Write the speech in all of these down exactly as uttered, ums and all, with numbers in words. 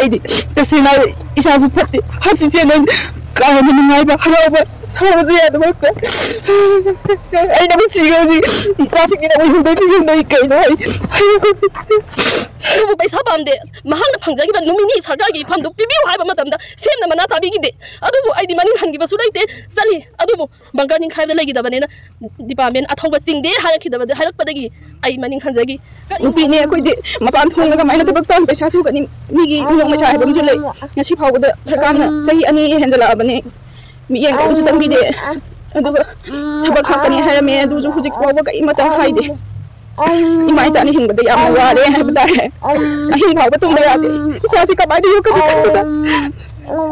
ꯑꯩꯗꯤ ꯇꯁꯦꯡꯅ ꯏꯁꯥꯁꯨ ꯐꯠꯇꯦ, ꯍꯧꯖꯤꯛꯁꯦ ꯅꯪ ꯀꯥ ꯍꯦꯟꯅ ꯅꯨꯡꯉꯥꯏꯕ, ꯍꯔꯥꯎꯕ, ꯁꯥꯎꯕꯁꯨ ꯌꯥꯗꯕ꯫ ꯑꯩꯅ ꯃꯁꯤꯒ ꯍꯧꯖꯤꯛ ꯏꯆꯥꯁꯤꯡꯒꯤꯅ ꯑꯃꯨꯛ ꯍꯨꯟꯗꯣꯛꯈꯤꯕꯗꯣ ꯑꯩ ꯀꯩꯅꯣ ꯍꯥꯏ? ꯑꯗꯨꯕꯨ ꯄꯩꯁꯥ ꯄꯥꯝꯗꯦ꯫ ꯃꯍꯥꯛꯅ ꯐꯪꯖꯈꯤꯕ ꯅꯨꯃꯤꯠ ꯅꯤ ꯁꯔꯀꯥꯔꯒꯤ ꯏꯐꯝꯗꯨ ꯄꯤꯕꯤꯌꯨ ꯍꯥꯏꯕ ꯃꯇꯝꯗ ꯁꯦꯝꯅ ꯃꯅꯥ ꯇꯥꯕꯤꯈꯤꯗꯦ꯫ ꯑꯗꯨꯕꯨ ꯑꯩꯗꯤ ꯃꯅꯤꯡ ꯍꯟꯈꯤꯕꯁꯨ ꯂꯩꯇꯦ, ꯆꯠꯂꯤ꯫ ꯑꯗꯨꯕꯨ ꯕꯪꯀꯔ ꯅꯤꯡꯈꯥꯏꯕꯗ ꯂꯩꯈꯤꯗꯕꯅꯤꯅ ꯗꯤꯄꯥꯔꯠꯃꯦꯟ ꯑꯊꯧꯕ ꯆꯤꯡꯗꯦ ꯍꯥꯏꯔꯛꯈꯤꯗꯕꯗ, ꯍꯥꯏꯔꯛꯄꯗꯒꯤ ꯑꯩ ꯃꯅꯤꯡ ꯍꯟꯖꯈꯤ꯫ ꯅꯨꯄꯤꯅꯦ ꯑꯩꯈꯣꯏꯗꯤ, ꯃꯄꯥꯟ ꯊꯣꯡꯅ ꯀꯃꯥꯏꯅ ꯊꯕꯛ ꯇꯧ? ꯄꯩꯁꯥ ꯁꯨꯒꯅꯤ, ꯃꯤꯒꯤ ꯅꯣꯡ ꯃꯩꯁꯥ ꯍꯥꯏꯕ ꯑꯃꯁꯨ ꯂꯩ꯫ ꯉꯁꯤ ꯐꯥꯎꯕꯗ ꯁꯔꯀꯥꯔꯅ ꯆꯍꯤ ꯑꯅꯤ ꯍꯦꯟꯖꯜꯂꯛꯑꯕꯅꯦ, ꯃꯤꯠꯌꯦꯡ ꯀꯔꯤꯝꯁꯨ ꯆꯪꯕꯤꯗꯦ꯫ ꯑꯗꯨꯒ ꯊꯕꯛ ꯍꯥꯞꯀꯅꯤ ꯍꯥꯏꯔꯝꯃꯦ, ꯑꯗꯨꯁꯨ ꯍꯧꯖꯤꯛ ꯐꯥꯎꯕ ꯀꯔꯤꯃꯇ ꯍꯥꯏꯗꯦ꯫ ꯏꯃꯥ ꯏꯆꯥꯅ ꯍꯤꯡꯕꯗ ꯌꯥꯝꯅ ꯋꯥꯔꯦ ꯍꯥꯏꯕ ꯇꯥꯔꯦ꯫ ꯑꯍꯤꯡ ꯐꯥꯎꯕ ꯇꯨꯝꯕ ꯌꯥꯗꯦ꯫ ꯏꯆꯥꯁꯤ ꯀꯃꯥꯏꯅ ꯌꯣꯛꯀꯅꯤ ꯈꯟꯕꯗ꯫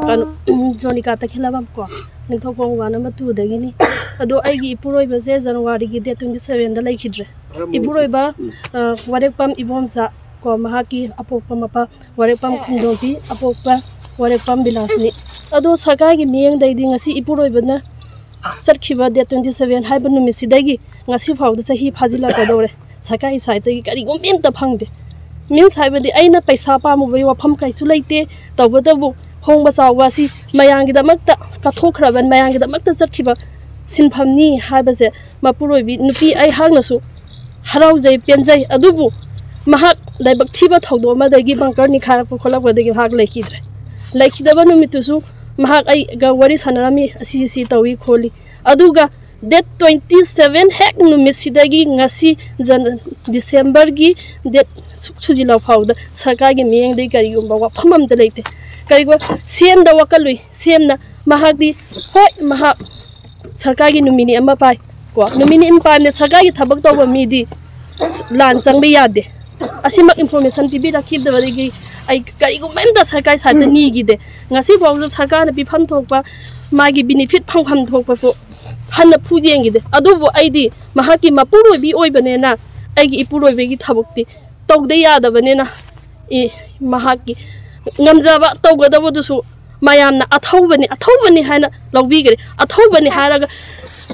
ꯀꯩꯅꯣ, ꯖꯣꯅꯤꯀꯥ ꯇꯈꯦꯜꯂꯕꯝ ꯀꯣ, ꯅꯤꯡꯊꯧꯈꯣꯡ ꯋꯥꯔꯗ ꯅꯝꯕꯔ ꯇꯨꯗꯒꯤꯅꯤ꯫ ꯑꯗꯣ ꯑꯩꯒꯤ ꯏꯄꯨꯔꯣꯏꯕꯁꯦ ꯖꯅꯋꯥꯔꯤꯒꯤ ꯗꯦꯠ ꯇ꯭ꯋꯦꯟꯇꯤ ꯁꯚꯦꯟꯗ ꯂꯩꯈꯤꯗ꯭ꯔꯦ꯫ ꯏꯄꯨꯔꯣꯏꯕ, ꯑ, ꯋꯥꯔꯦꯛꯄꯝ ꯏꯕꯣꯝꯆꯥ ꯀꯣ, ꯃꯍꯥꯛꯀꯤ ꯑꯄꯣꯛꯄ ꯃꯄꯥ ꯋꯥꯔꯦꯛꯄꯝ ꯈꯨꯟꯗꯣꯝꯕꯤ, ꯑꯄꯣꯛꯄ ꯋꯥꯔꯦꯛꯄꯝ ꯕꯤꯂꯥꯁꯤꯅꯤ꯫ ꯑꯗꯣ ꯁꯔꯀꯥꯔꯒꯤ ꯃꯤꯠꯌꯦꯡꯗꯩꯗꯤ ꯉꯁꯤ ꯏꯄꯨꯔꯣꯏꯕꯅ ꯆꯠꯈꯤꯕ ꯗꯦꯠ ꯇ꯭ꯋꯦꯟꯇꯤ ꯁꯚꯦꯟ ꯍꯥꯏꯕ ꯅꯨꯃꯤꯠꯁꯤꯗꯒꯤ ꯉꯁꯤ ꯐꯥꯎꯗ ꯆꯍꯤ ꯐꯥꯖꯤꯜꯂꯛꯀꯗꯧꯔꯦ꯫ ꯁꯔꯀꯥꯔꯒꯤ ꯁꯥꯏꯠꯇꯒꯤ ꯀꯔꯤꯒꯨꯝꯕ ꯑꯝꯇ ꯐꯪꯗꯦ꯫ ꯃꯤꯟꯁ ꯍꯥꯏꯕꯗꯤ ꯑꯩꯅ ꯄꯩꯁꯥ ꯄꯥꯝꯃꯨꯕꯒꯤ ꯋꯥꯐꯝ ꯀꯩꯁꯨ ꯂꯩꯇꯦ, ꯇꯧꯕꯇꯕꯨ ꯍꯣꯡꯕ ꯆꯥꯎꯕ ꯑꯁꯤ ꯃꯌꯥꯝꯒꯤꯗꯃꯛꯇ ꯀꯠꯊꯣꯛꯈ꯭ꯔꯕꯅꯤ, ꯃꯌꯥꯝꯒꯤꯗꯃꯛꯇ ꯆꯠꯈꯤꯕ ꯁꯤꯟꯐꯝꯅꯤ ꯍꯥꯏꯕꯁꯦ ꯃꯄꯨꯔꯣꯏꯕꯤ ꯅꯨꯄꯤ ꯑꯩꯍꯥꯛꯅꯁꯨ ꯍꯔꯥꯎꯖꯩ, ꯄꯦꯟꯖꯩ꯫ ꯑꯗꯨꯕꯨ ꯃꯍꯥꯛ ꯂꯥꯏꯕꯛ ꯊꯤꯕ ꯊꯧꯗꯣꯛ ꯑꯃꯗꯒꯤ ꯕꯪꯀꯔ ꯅꯤꯡꯈꯥꯏꯔꯛꯄ ꯈꯣꯠꯂꯛꯄꯗꯒꯤ ꯃꯍꯥꯛ ꯂꯩꯈꯤꯗ꯭ꯔꯦ꯫ ꯂꯩꯈꯤꯗꯕ ꯅꯨꯃꯤꯠꯇꯨꯁꯨ ꯃꯍꯥꯛ ꯑꯩꯒ ꯋꯥꯔꯤ ꯁꯥꯟꯅꯔꯝꯃꯤ, ꯑꯁꯤ ꯑꯁꯤ ꯇꯧꯏ ꯈꯣꯠꯂꯤ꯫ ꯑꯗꯨꯒ ꯗꯦꯠ ꯇ꯭ꯋꯦꯟꯇꯤ ꯁꯚꯦꯟ ꯍꯦꯛ ꯅꯨꯃꯤꯠꯁꯤꯗꯒꯤ ꯉꯁꯤ ꯖꯟ-, ꯗꯤꯁꯦꯝꯕꯔꯒꯤ ꯗꯦꯠ ꯁꯨꯛ ꯁꯨꯖꯤꯜꯂꯛ ꯐꯥꯎꯕꯗ ꯁꯔꯀꯥꯔꯒꯤ ꯃꯤꯠꯌꯦꯡꯗꯒꯤ ꯀꯔꯤꯒꯨꯝꯕ ꯋꯥꯐꯝ ꯑꯝꯇ ꯂꯩꯇꯦ꯫ ꯀꯔꯤꯒꯨꯝꯕ ꯁꯤꯑꯦꯝꯗ ꯋꯥꯀꯠꯂꯨꯏ, ꯁꯤꯑꯦꯝꯅ ꯃꯍꯥꯛꯇꯤ, ꯍꯣꯏ, ꯃꯍꯥꯛ ꯁꯔꯀꯥꯔꯒꯤ ꯅꯨꯃꯤꯠꯅꯤ ꯑꯃ ꯄꯥꯏ ꯀꯣ, ꯅꯨꯃꯤꯠꯅꯤ ꯑꯃ ꯄꯥꯏꯕꯅ ꯁꯔꯀꯥꯔꯒꯤ ꯊꯕꯛ ꯇꯧꯕ ꯃꯤꯗꯤ ꯂꯥꯟ ꯆꯪꯕ ꯌꯥꯗꯦ꯫ ꯑꯁꯤꯃꯛ ꯏꯟꯐꯣꯔꯃꯦꯁꯟ ꯄꯤꯕꯤꯔꯛꯈꯤꯗꯕꯗꯒꯤ ꯑꯩ ꯀꯔꯤꯒꯨꯝꯕ ꯑꯝꯇ ꯁꯔꯀꯥꯔꯒꯤ ꯁꯥꯏꯠꯇ ꯅꯤꯈꯤꯗꯦ꯫ ꯉꯁꯤ ꯐꯥꯎꯁꯨ ꯁꯔꯀꯥꯔꯅ ꯄꯤꯐꯝ ꯊꯣꯛꯄ, ꯃꯥꯒꯤ ꯕꯤꯅꯤꯐꯤꯠ ꯐꯪꯐꯝ ꯊꯣꯛꯄꯁꯨ ꯍꯟꯅ ꯐꯨ ꯌꯦꯡꯈꯤꯗꯦ꯫ ꯑꯗꯨꯕꯨ ꯑꯩꯗꯤ ꯃꯍꯥꯛꯀꯤ ꯃꯄꯨꯔꯣꯏꯕꯤ ꯑꯣꯏꯕꯅꯤꯅ ꯑꯩꯒꯤ ꯏꯄꯨꯔꯣꯏꯕꯒꯤ ꯊꯕꯛꯇꯤ ꯇꯧꯗ ꯌꯥꯗꯕꯅꯤꯅ, ꯏ, ꯃꯍꯥꯛꯀꯤ ꯉꯝꯖꯕ ꯇꯧꯒꯗꯕꯗꯨꯁꯨ ꯃꯌꯥꯝꯅ ꯑꯊꯧꯕꯅꯤ, ꯑꯊꯧꯕꯅꯤ ꯍꯥꯏꯅ ꯂꯧꯕꯤꯈ꯭ꯔꯦ꯫ ꯑꯊꯧꯕꯅꯤ ꯍꯥꯏꯔꯒ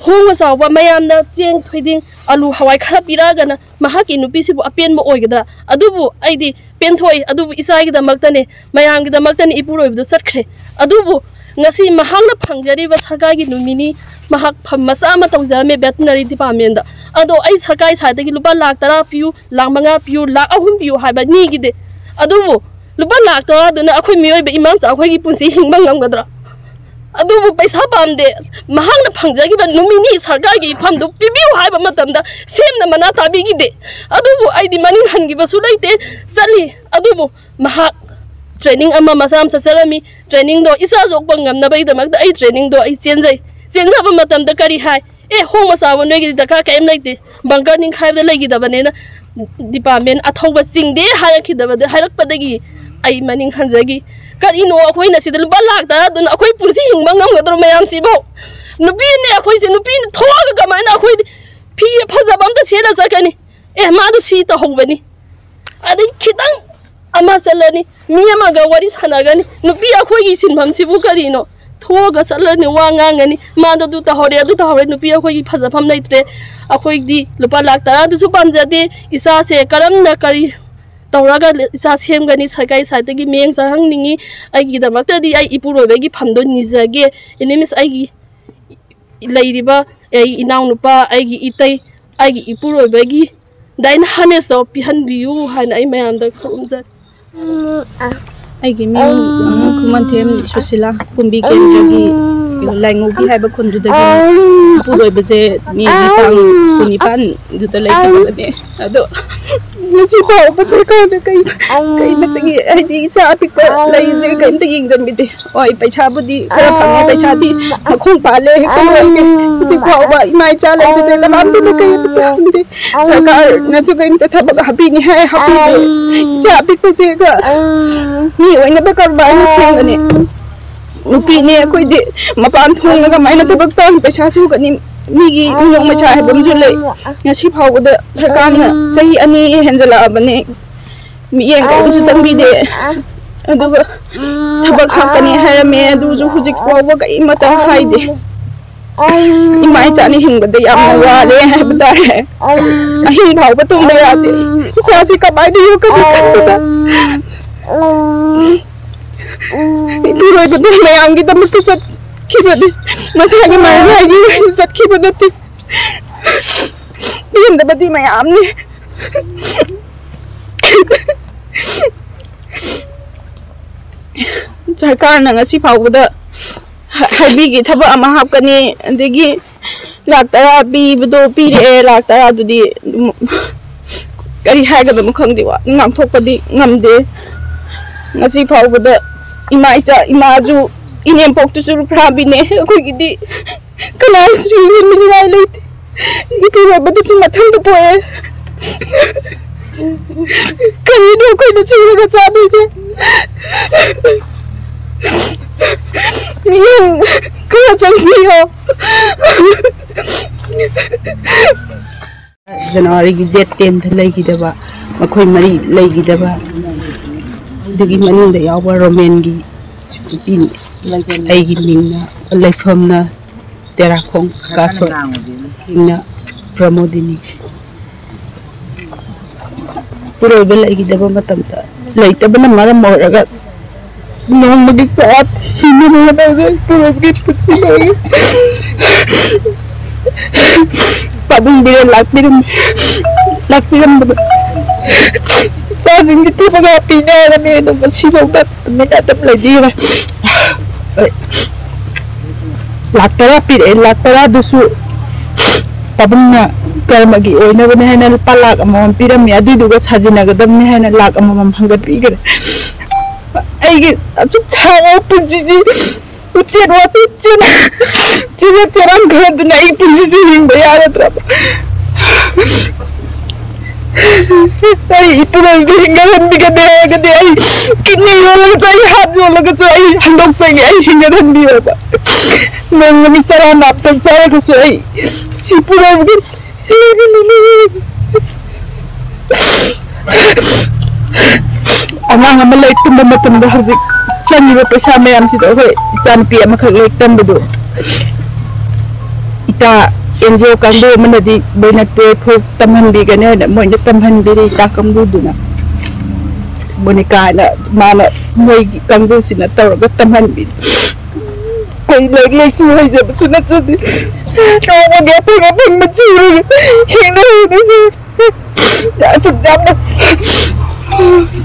ꯍꯣꯡꯕ ꯆꯥꯎꯕ ꯃꯌꯥꯝꯅ ꯆꯦꯡ, ꯊꯣꯏꯗꯤꯡ, ꯑꯂꯨ, ꯍꯋꯥꯏ ꯈꯔ ꯄꯤꯔꯛꯑꯒꯅ ꯃꯍꯥꯛꯀꯤ ꯅꯨꯄꯤꯁꯤꯕꯨ ꯑꯄꯦꯟꯕ ꯑꯣꯏꯒꯗ꯭ꯔꯥ? ꯑꯗꯨꯕꯨ ꯑꯩꯗꯤ ꯄꯦꯟꯊꯣꯛꯏ꯫ ꯑꯗꯨꯕꯨ ꯏꯆꯥꯒꯤꯗꯃꯛꯇꯅꯦ, ꯃꯌꯥꯝꯒꯤꯗꯃꯛꯇꯅꯦ ꯏꯄꯨꯔꯣꯏꯕꯗꯨ ꯆꯠꯈ꯭ꯔꯦ꯫ ꯑꯗꯨꯕꯨ ꯉꯁꯤ ꯃꯍꯥꯛꯅ ꯐꯪꯖꯔꯤꯕ ꯁꯔꯀꯥꯔꯒꯤ ꯅꯨꯃꯤꯠꯅꯤ, ꯃꯍꯥꯛ ꯐꯝ ꯃꯆꯥ ꯑꯃ ꯇꯧꯖꯔꯝꯃꯦ ꯚꯦꯇꯤꯅꯔꯤ ꯗꯤꯄꯥꯔꯠꯃꯦꯟꯗ꯫ ꯑꯗꯣ ꯑꯩ ꯁꯔꯀꯥꯔꯒꯤ ꯁꯥꯏꯠꯇꯒꯤ ꯂꯨꯄꯥ ꯂꯥꯛ ꯇꯔꯥ ꯄꯤꯌꯨ, ꯂꯥꯛ ꯃꯉꯥ ꯄꯤꯌꯨ, ꯂꯥꯛ ꯑꯍꯨꯝ ꯄꯤꯌꯨ ꯍꯥꯏꯕ ꯅꯤꯈꯤꯗꯦ꯫ ꯑꯗꯨꯕꯨ ꯂꯨꯄꯥ ꯂꯥꯛ ꯇꯔꯥꯗꯨꯅ ꯑꯩꯈꯣꯏ ꯃꯤꯑꯣꯏꯕ ꯏꯃꯥ ꯃꯆꯥ ꯑꯩꯈꯣꯏꯒꯤ ꯄꯨꯟꯁꯤ ꯍꯤꯡꯕ ꯉꯝꯒꯗ꯭ꯔꯥ? ꯑꯗꯨꯕꯨ ꯄꯩꯁꯥ ꯄꯥꯝꯗꯦ꯫ ꯃꯍꯥꯛꯅ ꯐꯪꯖꯈꯤꯕ ꯅꯨꯃꯤꯠ ꯅꯤ ꯁꯔꯀꯥꯔꯒꯤ ꯐꯝꯗꯨ ꯄꯤꯕꯤꯌꯨ ꯍꯥꯏꯕ ꯃꯇꯝꯗ ꯁꯦꯝꯅ ꯃꯅꯥ ꯇꯥꯕꯤꯈꯤꯗꯦ꯫ ꯑꯗꯨꯕꯨ ꯑꯩꯗꯤ ꯃꯅꯤꯡ ꯍꯟꯈꯤꯕꯁꯨ ꯂꯩꯇꯦ, ꯆꯠꯂꯤ꯫ ꯑꯗꯨꯕꯨ ꯃꯍꯥꯛ ꯇ꯭ꯔꯦꯅꯤꯡ ꯑꯃ ꯃꯆꯥ ꯑꯃ ꯆꯠꯆꯔꯝꯃꯤ꯫ ꯇ꯭ꯔꯦꯅꯤꯡꯗꯣ ꯏꯆꯥ ꯌꯣꯛꯄ ꯉꯝꯅꯕꯒꯤꯗꯃꯛꯇ ꯑꯩ ꯇ꯭ꯔꯦꯅꯤꯡꯗꯣ ꯑꯩ ꯆꯦꯟꯖꯩ꯫ ꯆꯦꯟꯖꯕ ꯃꯇꯝꯗ ꯀꯔꯤ ꯍꯥꯏ? "ꯑꯦ, ꯍꯣꯡꯕ ꯆꯥꯕ ꯅꯣꯏꯒꯤꯗꯤ ꯗꯔꯀꯥꯔ ꯀꯔꯤꯝ ꯂꯩꯇꯦ, ꯕꯪꯀꯔ ꯅꯤꯡꯈꯥꯏꯕꯗ ꯂꯩꯈꯤꯗꯕꯅꯦꯅ" ꯗꯤꯄꯥꯔꯠꯃꯦꯟ ꯑꯊꯧꯕ ꯆꯤꯡꯗꯦ ꯍꯥꯏꯔꯛꯈꯤꯗꯕꯗ, ꯍꯥꯏꯔꯛꯄꯗꯒꯤ ꯑꯩ ꯃꯅꯤꯡ ꯍꯟꯖꯈꯤ꯫ ꯀꯔꯤꯅꯣ, ꯑꯩꯈꯣꯏꯅ ꯁꯤꯗ ꯂꯨꯄꯥ ꯂꯥꯛ ꯇꯔꯥꯗꯨꯅ ꯑꯩꯈꯣꯏ ꯄꯨꯟꯁꯤ ꯍꯤꯡꯕ ꯉꯝꯒꯗ꯭ꯔꯣ ꯃꯌꯥꯝꯁꯤꯕꯣ? ꯅꯨꯄꯤꯅꯦ ꯑꯩꯈꯣꯏꯁꯦ, ꯅꯨꯄꯤꯅ ꯊꯣꯛꯑꯒ ꯀꯃꯥꯏꯅ ꯑꯩꯈꯣꯏ ꯐꯤ ꯐꯖꯕ ꯑꯝꯇ ꯁꯦꯠꯂ ꯆꯠꯀꯅꯤ? "ꯑꯦ, ꯃꯥꯗꯣ ꯁꯤ ꯇꯧꯍꯧꯕꯅꯤ", ꯑꯗꯩ ꯈꯤꯇꯪ ꯑꯃ ꯆꯠꯂꯅꯤ, ꯃꯤ ꯑꯃꯒ ꯋꯥꯔꯤ ꯁꯥꯟꯅꯒꯅꯤ꯫ ꯅꯨꯄꯤ ꯑꯩꯈꯣꯏꯒꯤ ꯁꯤꯟꯐꯝꯁꯤꯕꯨ ꯀꯔꯤꯅꯣ? ꯊꯣꯛꯑꯒ ꯆꯠꯂꯅꯤ, ꯋꯥ ꯉꯥꯡꯒꯅꯤ, "ꯃꯥꯗꯣ ꯑꯗꯨ ꯇꯧꯍꯧꯔꯦ, ꯑꯗꯨ ꯇꯧꯍꯧꯔꯦ", ꯅꯨꯄꯤ ꯑꯩꯈꯣꯏꯒꯤ ꯐꯖꯐꯝ ꯂꯩꯇ꯭ꯔꯦ꯫ ꯑꯩꯈꯣꯏꯗꯤ ꯂꯨꯄꯥ ꯂꯥꯛ ꯇꯔꯥꯗꯨꯁꯨ ꯄꯥꯝꯖꯗꯦ꯫ ꯏꯆꯥꯁꯦ ꯀꯔꯝꯅ ꯀꯔꯤ ꯇꯧꯔꯒ ꯏꯆꯥ ꯁꯦꯝꯒꯅꯤ? ꯁꯔꯀꯥꯔꯒꯤ ꯁꯥꯏꯠꯇꯒꯤ ꯃꯤꯠꯌꯦꯡ ꯆꯪꯍꯟꯅꯤꯡꯉꯤ꯫ ꯑꯩꯒꯤꯗꯃꯛꯇꯗꯤ ꯑꯩ ꯏꯄꯨꯔꯣꯏꯕꯒꯤ ꯐꯝꯗꯣ ꯅꯤꯖꯒꯦ꯫ ꯑꯦꯅꯤꯃꯤꯁ ꯑꯩꯒꯤ ꯂꯩꯔꯤꯕ ꯑꯩ ꯏꯅꯥꯎꯅꯨꯄꯥ, ꯑꯩꯒꯤ ꯏꯇꯩ, ꯑꯩꯒꯤ ꯏꯄꯨꯔꯣꯏꯕꯒꯤ ꯗꯥꯏꯅ ꯍꯥꯔꯅꯦꯁꯇꯣ ꯄꯤꯍꯟꯕꯤꯌꯨ ꯍꯥꯏꯅ ꯑꯩ ꯃꯌꯥꯝꯗ ꯈꯨꯔꯨꯝꯖꯔꯤ꯫ ꯑꯩꯒꯤ ꯃꯤꯡ ꯈꯨꯃꯟꯊꯦꯝ ꯁꯨꯁꯤꯂꯥ, ꯀꯨꯝꯕꯤ ꯀꯦꯟꯗ꯭ꯔꯒꯤ ꯂꯥꯏꯉꯧꯕꯤ ꯍꯥꯏꯕ ꯈꯨꯟꯗꯨꯗꯒꯤ꯫ ꯏꯄꯨꯔꯣꯏꯕꯁꯦ ꯃꯦꯒꯤ ꯇꯥꯡ ꯀꯨꯟꯅꯤꯄꯥꯟꯗꯨꯗ ꯂꯩꯈꯤꯗꯕꯅꯦ꯫ ꯑꯗꯣ ꯉꯁꯤ ꯐꯥꯎꯕ ꯁꯔꯀꯥꯔꯅ ꯀꯩ ꯀꯩꯃꯇꯒꯤ, ꯍꯥꯏꯗꯤ, ꯏꯆꯥ ꯑꯄꯤꯛꯄ ꯂꯩꯔꯤꯁꯦ ꯀꯩꯝꯇ ꯌꯦꯡꯁꯤꯟꯕꯤꯗꯦ꯫ ꯍꯣꯏ, ꯄꯩꯁꯥꯕꯨꯗꯤ ꯈꯔ ꯐꯪꯉꯦ, ꯄꯩꯁꯥꯗꯤ ꯃꯈꯣꯡ ꯄꯥꯜꯂꯦ ꯍꯦꯛꯇ ꯂꯣꯏꯒꯦ꯫ ꯍꯧꯖꯤꯛ ꯐꯥꯎꯕ ꯏꯃꯥ ꯏꯆꯥ ꯂꯩꯕꯁꯦ ꯀꯅꯥꯝꯇꯅ ꯀꯩꯝꯇ ꯍꯪꯗꯦ꯫ ꯁꯔꯀꯥꯔꯅꯁꯨ ꯀꯩꯝꯇ ꯊꯕꯛ ꯍꯥꯞꯄꯤꯅꯤ ꯍꯥꯏ, ꯍꯥꯞꯄꯤꯗꯦ꯫ ꯏꯆꯥ ꯑꯄꯤꯛꯄꯁꯦꯒ ꯃꯤ ꯑꯣꯏꯅꯕ ꯀꯔꯕꯥꯔꯅ ꯁꯦꯝꯒꯅꯤ꯫ ꯅꯨꯄꯤꯅꯦ ꯑꯩꯈꯣꯏꯗꯤ, ꯃꯄꯥꯟ ꯊꯣꯡꯅ ꯀꯃꯥꯏꯅ ꯊꯕꯛ ꯇꯧꯔ ꯄꯩꯁꯥ ꯁꯨꯒꯅꯤ? ꯃꯤꯒꯤ ꯃꯤꯅꯣꯛ ꯃꯩꯁꯥ ꯍꯥꯏꯕ ꯑꯃꯁꯨ ꯂꯩ꯫ ꯉꯁꯤ ꯐꯥꯎꯕꯗ ꯁꯔꯀꯥꯔꯅ ꯆꯍꯤ ꯑꯅꯤ ꯍꯦꯟꯖꯜꯂꯛꯑꯕꯅꯦ, ꯃꯤꯠꯌꯦꯡ ꯀꯔꯤꯝꯁꯨ ꯆꯪꯕꯤꯗꯦ꯫ ꯑꯗꯨꯒ ꯊꯕꯛ ꯍꯥꯞꯀꯅꯤ ꯍꯥꯏꯔꯝꯃꯦ, ꯑꯗꯨꯁꯨ ꯍꯧꯖꯤꯛ ꯐꯥꯎꯕ ꯀꯔꯤꯃꯇ ꯍꯥꯏꯗꯦ꯫ ꯏꯃꯥ ꯏꯆꯥꯅꯤ ꯍꯤꯡꯕꯗ ꯌꯥꯝꯅ ꯋꯥꯔꯦ ꯍꯥꯏꯕ ꯇꯥꯔꯦ꯫ ꯑꯍꯤꯡ ꯐꯥꯎꯕ ꯇꯨꯝꯕ ꯌꯥꯗꯦ꯫ ꯏꯆꯥꯁꯤ ꯀꯃꯥꯏꯅ ꯌꯣꯛꯀꯅꯤ ꯈꯟꯕꯗ ꯏꯄꯨꯔꯣꯏꯕꯗꯨ ꯃꯌꯥꯝꯒꯤꯗꯃꯛꯇ ꯆꯠꯈꯤꯕꯅꯤ꯫ ꯃꯁꯥꯒꯤ ꯃꯔꯥꯏꯒꯤ ꯑꯣꯏꯅ ꯆꯠꯈꯤꯕ ꯅꯠꯇꯦ꯫ ꯄꯦꯟꯗꯕꯗꯤ ꯃꯌꯥꯝꯅꯤ꯫ ꯁꯔꯀꯥꯔꯅ ꯉꯁꯤ ꯐꯥꯎꯕꯗ ꯍ-, ꯍꯥꯏꯕꯤꯒꯦ, ꯊꯕꯛ ꯑꯃ ꯍꯥꯞꯀꯅꯤ, ꯑꯗꯒꯤ ꯂꯥꯛ ꯇꯔꯥ ꯄꯤꯕꯗꯣ ꯄꯤꯔꯛꯑꯦ꯫ ꯂꯥꯛ ꯇꯔꯥꯗꯨꯗꯤ, ꯎꯝ, ꯀꯔꯤ ꯍꯥꯏꯒꯗꯕꯅꯣ ꯈꯪꯗꯦ, ꯋꯥ ꯉꯥꯡꯊꯣꯛꯄꯗꯤ ꯉꯝꯗꯦ꯫ ꯉꯁꯤ ꯐꯥꯎꯕꯗ ꯏꯃꯥ ꯏꯆꯥ, ꯏꯃꯥꯁꯨ, ꯏꯅꯦꯝꯄꯣꯛꯇꯨꯁꯨ ꯂꯨꯈ꯭ꯔꯥꯕꯤꯅꯦ꯫ ꯑꯩꯈꯣꯏꯒꯤꯗꯤ ꯀꯅꯥꯁꯨ ꯌꯦꯡꯕꯤꯅꯤꯡꯉꯥꯏ ꯂꯩꯇꯦ꯫ ꯏꯄꯨꯔꯣꯏꯕꯗꯨꯁꯨ ꯃꯊꯟꯇ ꯄꯣꯛꯑꯦ꯫ ꯀꯔꯤꯅꯣ ꯑꯩꯈꯣꯏꯅ ꯁꯨꯔꯒ ꯆꯥꯗꯣꯏꯁꯦ? ꯃꯤꯠꯌꯦꯡ ꯈꯔ ꯆꯪꯕꯤꯌꯣ꯫ ꯖꯅꯋꯥꯔꯤꯒꯤ ꯗꯦꯠ ꯇꯦꯟꯗ ꯂꯩꯈꯤꯗꯕ, ꯃꯈꯣꯏ ꯃꯔꯤ ꯂꯩꯈꯤꯗꯕ, ꯑꯗꯨꯒꯤ ꯃꯅꯨꯡꯗ ꯌꯥꯎꯕ ꯔꯣꯃꯦꯟꯒꯤ ꯅꯨꯄꯤꯅꯤ꯫ ꯑꯩꯒꯤ ꯃꯤꯡꯅ, ꯂꯩꯐꯝꯅ ꯇꯦꯔꯥꯈꯣꯡ ꯀꯥꯁꯣꯠ, ꯃꯤꯡꯅ ꯄ꯭ꯔꯃꯣꯗꯤꯅꯤ꯫ ꯏꯄꯨꯔꯣꯏꯕ ꯂꯩꯈꯤꯗꯕ ꯃꯇꯝꯗ, ꯂꯩꯇꯕꯅ ꯃꯔꯝ ꯑꯣꯏꯔꯒ ꯅꯣꯡꯃꯒꯤ ꯆꯔꯥ ꯍꯤꯡꯅꯕ ꯍꯣꯠꯅꯕꯗ ꯏꯄꯨꯔꯣꯏꯕꯒꯤ ꯄꯨꯟꯁꯤ ꯂꯣꯏꯔꯦ꯫ ꯄꯥꯕꯨꯡ ꯕꯤꯔꯦꯟ ꯂꯥꯛꯄꯤꯔꯝꯃꯤ꯫ ꯂꯥꯛꯄꯤꯔꯝꯕꯗ ꯏꯆꯥꯁꯤꯡꯒꯤ ꯊꯕꯛ ꯄꯤꯅꯔꯝꯃꯤ꯫ ꯑꯗꯣ ꯉꯁꯤꯐꯥꯎꯗ ꯇꯨꯃꯤꯟꯅ ꯑꯗꯨꯝ ꯂꯩꯕꯤꯔꯦ꯫ ꯂꯥꯛ ꯇꯔꯥ ꯄꯤꯔꯛꯑꯦ꯫ ꯂꯥꯛ ꯇꯔꯥꯗꯨꯁꯨ ꯄꯥꯕꯨꯡꯅ ꯀꯔꯃꯒꯤ ꯑꯣꯏꯅꯕꯅꯦ ꯍꯥꯏꯅ ꯂꯨꯄꯥ ꯂꯥꯛ ꯑꯃꯃꯝ ꯄꯤꯔꯝꯃꯤ꯫ ꯑꯗꯨꯏꯗꯨꯒ ꯁꯥꯖꯤꯟꯅꯒꯗꯕꯅꯦ ꯍꯥꯏꯅ ꯂꯥꯛ ꯑꯃꯃꯝ ꯍꯪꯒꯠꯄꯤꯈ꯭ꯔꯦ꯫ ꯑꯩꯒꯤ ꯑꯁꯨꯛ ꯁꯥꯡꯕ ꯄꯨꯟꯁꯤꯁꯤ ꯎꯆꯦꯠ ꯋꯥꯆꯦꯠ ꯆꯦꯟ-, ꯆꯦꯟꯖ ꯆꯦꯔꯥꯡ ꯈꯔꯗꯨꯅ ꯑꯩꯒꯤ ꯄꯨꯟꯁꯤꯁꯦ ꯍꯤꯡꯕ ꯌꯥꯔꯗ꯭ꯔꯕ? ꯑꯩ ꯏꯄꯨꯔꯣꯏꯕꯗ ꯍꯤꯡꯒꯠꯍꯟꯕꯤꯒꯅꯤ ꯍꯥꯏꯔꯒꯗꯤ ꯑꯩ ꯀꯤꯠꯅꯤ ꯌꯣꯜꯂꯒꯁꯨ, ꯑꯩ ꯍꯥꯔꯠ ꯌꯣꯜꯂꯒꯁꯨ ꯑꯩ ꯍꯟꯗꯣꯛꯆꯒꯦ, ꯑꯩ ꯍꯤꯡꯒꯠꯍꯟꯕꯤꯌꯣꯕ꯫ ꯅꯣꯡꯃꯒꯤ ꯆꯔꯥ ꯅꯥꯞꯇꯪ ꯆꯥꯔꯒꯁꯨ ꯑꯩ ꯏꯄꯨꯔꯣꯏꯕꯒꯤ ꯑꯉꯥꯡ ꯑꯃ ꯂꯥꯏꯔꯤꯛ ꯇꯝꯕ ꯃꯇꯝꯗ ꯍꯧꯖꯤꯛ ꯆꯪꯉꯤꯕ ꯄꯩꯁꯥ ꯃꯌꯥꯝꯁꯤꯗ ꯑꯩꯈꯣꯏ ꯏꯆꯥꯅꯨꯄꯤ ꯑꯃꯈꯛ ꯂꯥꯏꯔꯤꯛ ꯇꯝꯕꯗꯣ ꯏꯇꯥ ꯑꯦꯟ ꯖꯤ ꯑꯣ ꯀꯥꯡꯕꯨ ꯑꯃꯅꯗꯤ ꯃꯣꯏꯅ ꯇꯨꯌꯦꯜꯐ ꯐꯥꯎ ꯇꯝꯍꯟꯕꯤꯒꯅꯤ ꯍꯥꯏꯅ ꯃꯣꯏꯅ ꯇꯝꯍꯟꯕꯤꯔꯤ, ꯏꯇꯥ ꯀꯥꯡꯕꯨꯗꯨꯅ꯫ ꯃꯣꯅꯤꯀꯥ ꯍꯥꯏꯅ ꯃꯥꯅ ꯃꯣꯏꯒꯤ ꯀꯥꯡꯕꯨꯁꯤꯅ ꯇꯧꯔꯒ ꯇꯝꯍꯟꯕꯤꯔꯤ꯫ ꯑꯩꯈꯣꯏ ꯂꯥꯏꯔꯤꯛ ꯂꯥꯏꯁꯨ ꯍꯩꯖꯕꯁꯨ ꯅꯠꯆꯗꯦ꯫ ꯅꯣꯡꯃꯒꯤ ꯑꯐꯪ ꯑꯐꯪꯕ ꯆꯨꯔꯒ ꯍꯤꯡꯅ ꯍꯤꯡꯅꯖꯩ꯫ ꯑꯁꯨꯛ ꯌꯥꯝꯅ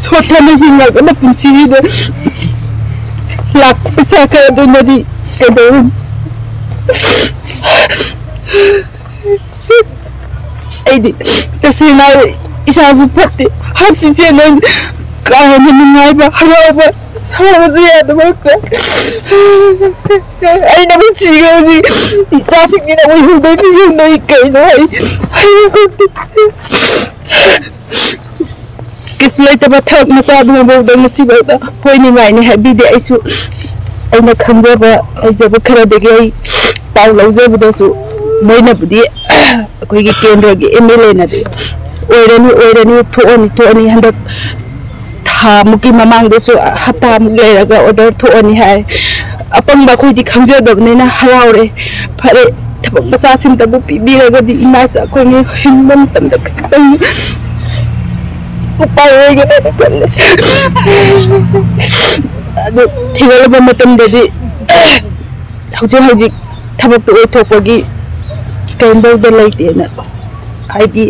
ꯁꯣꯠꯊꯅ ꯍꯤꯡꯉꯒꯅ ꯄꯨꯟꯁꯤꯁꯤꯗ ꯂꯥꯛꯄ ꯄꯩꯁꯥ ꯈꯔꯗꯨꯅꯗꯤ ꯀꯩꯗꯧꯔꯨꯅꯤ? ꯑꯩꯗꯤ ꯇꯁꯦꯡꯅ ꯏꯁꯥꯁꯨ ꯐꯠꯇꯦ, ꯍꯥꯠꯄꯤꯁꯦꯅ ꯀꯥ ꯍꯦꯟꯅ ꯅꯨꯡꯉꯥꯏꯕ, ꯍꯔꯥꯎꯕ, ꯁꯥꯎꯕꯁꯨ ꯌꯥꯗꯕ ꯉꯥꯛꯇ꯫ ꯑꯩꯅ ꯄꯨꯟꯁꯤꯒꯤ ꯍꯧꯖꯤꯛ ꯏꯆꯥꯁꯤꯡꯒꯤꯅ ꯑꯃꯨꯛ ꯍꯨꯟꯗꯣꯛꯄꯤ ꯍꯨꯟꯗꯣꯛꯏ ꯀꯩꯅꯣ ꯑꯩ ꯍꯥꯏꯕ ꯈꯪꯗꯦ꯫ ꯀꯩꯁꯨ ꯂꯩꯇꯕ ꯊꯕꯛ ꯃꯆꯥꯗꯨꯃꯐꯥꯎꯗ ꯉꯁꯤꯐꯥꯎꯗ ꯍꯣꯏꯅꯤ ꯃꯥꯏꯅꯤ ꯍꯥꯏꯕꯤꯗꯦ꯫ ꯑꯩꯁꯨ ꯑꯩꯅ ꯈꯪꯖꯕ ꯍꯩꯖꯕ ꯈꯔꯗꯒꯤ ꯑꯩ ꯄꯥꯎ ꯂꯧꯖꯕꯗꯁꯨ ꯃꯣꯏꯅꯕꯨꯗꯤ ꯑꯩꯈꯣꯏꯒꯤ ꯀꯦꯟꯗ꯭ꯔꯒꯤ ꯑꯦꯝ ꯑꯦꯜ ꯑꯦꯅꯗꯤ ꯑꯣꯏꯔꯅꯤ ꯑꯣꯏꯔꯅꯤ ꯊꯣꯛꯑꯅꯤ ꯊꯣꯛꯑꯅꯤ ꯍꯟꯗꯛ ꯊꯥꯃꯨꯛꯀꯤ ꯃꯃꯥꯡꯗꯁꯨ ꯍꯞꯇꯥꯃꯨꯛ ꯂꯩꯔꯒ ꯑꯣꯔꯗꯔ ꯊꯣꯛꯑꯅꯤ ꯍꯥꯏ꯫ ꯑꯄꯪꯕ ꯑꯩꯈꯣꯏꯗꯤ ꯈꯪꯖꯗꯕꯅꯤꯅ ꯍꯔꯥꯎꯔꯦ꯫ ꯐꯔꯦ, ꯊꯕꯛ ꯃꯆꯥꯁꯤꯝꯇꯕꯨ ꯄꯤꯕꯤꯔꯒꯗꯤ ꯏꯃꯥ ꯏꯆꯥ ꯑꯩꯈꯣꯏꯅ ꯍꯤꯡꯕ ꯃꯇꯝꯗ ꯈꯤꯇꯪ ꯎꯄꯥꯏ ꯑꯣꯏꯒꯅꯦꯅ ꯈꯜꯂꯦ꯫ ꯑꯗꯨ ꯊꯤꯒꯠꯂꯕ ꯃꯇꯝꯗꯗꯤ ꯍꯧꯖꯤꯛ ꯍꯧꯖꯤꯛ ꯊꯕꯛꯇ ꯑꯣꯏꯊꯣꯛꯄꯒꯤ ꯀꯩꯝꯇꯧꯗ ꯂꯩꯇꯦꯅ ꯍꯥꯏꯗꯤ